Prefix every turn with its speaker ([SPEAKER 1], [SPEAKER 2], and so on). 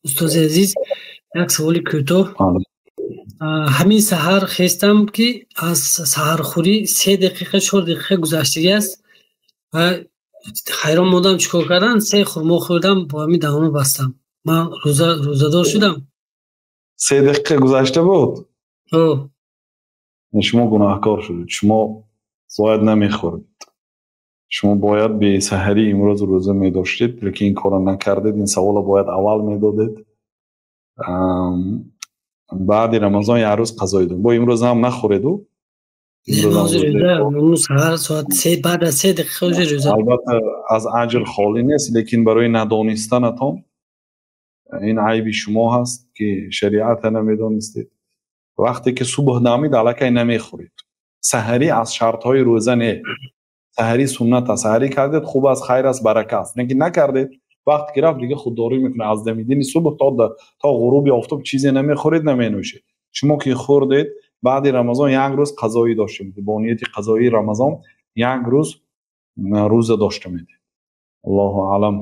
[SPEAKER 1] Устози азиз, як саволи кӯтоҳ. Ҳамин саҳар хестам, ки аз саҳархӯрӣ 3 дақиқа, 4 дақиқа гузаштагӣ аст ва ҳайрон мондам, чӣ кор кардан. Се хурмо хӯрдам, бо ҳамин даҳоно бастам. Ман рӯзадор шудам?
[SPEAKER 2] 3 дақиқа гузашта буд? Шумо гунаҳкор шудед. Шумо бояд намехӯрдед. Шумо бояд бесаҳарӣ имрӯз рӯза медоштед, лекин ин корро накардед. Ин саволро бояд аввал медодед. Баъди Рамазон як рӯз қазо дем. Бо имрӯз ҳам нахӯреду. Албатта, аз аҷр холӣ нест, лекин барои надонистанатон ин айби шумо ҳаст, ки шариата намедонистед. Вақте ки субҳ дамид, аллакай намехӯред. Саҳарӣ аз шартҳои рӯза не, саҳарӣ суннат аст. Саҳарӣ кардед, хуб аст, хайр аст, барака аст, лекин накардед, вақт ки рафт, дига худдорӣ мекунед. Аз дамидини субҳ то ғуруби офтоб чизе намехӯред, наменӯшед. Шумо ки хӯрдед, баъди Рамазон як рӯз қазоӣ дошта медед. Бо нияти қазоии Рамазон як рӯз рӯза дошта медед. Аллоҳу аълам.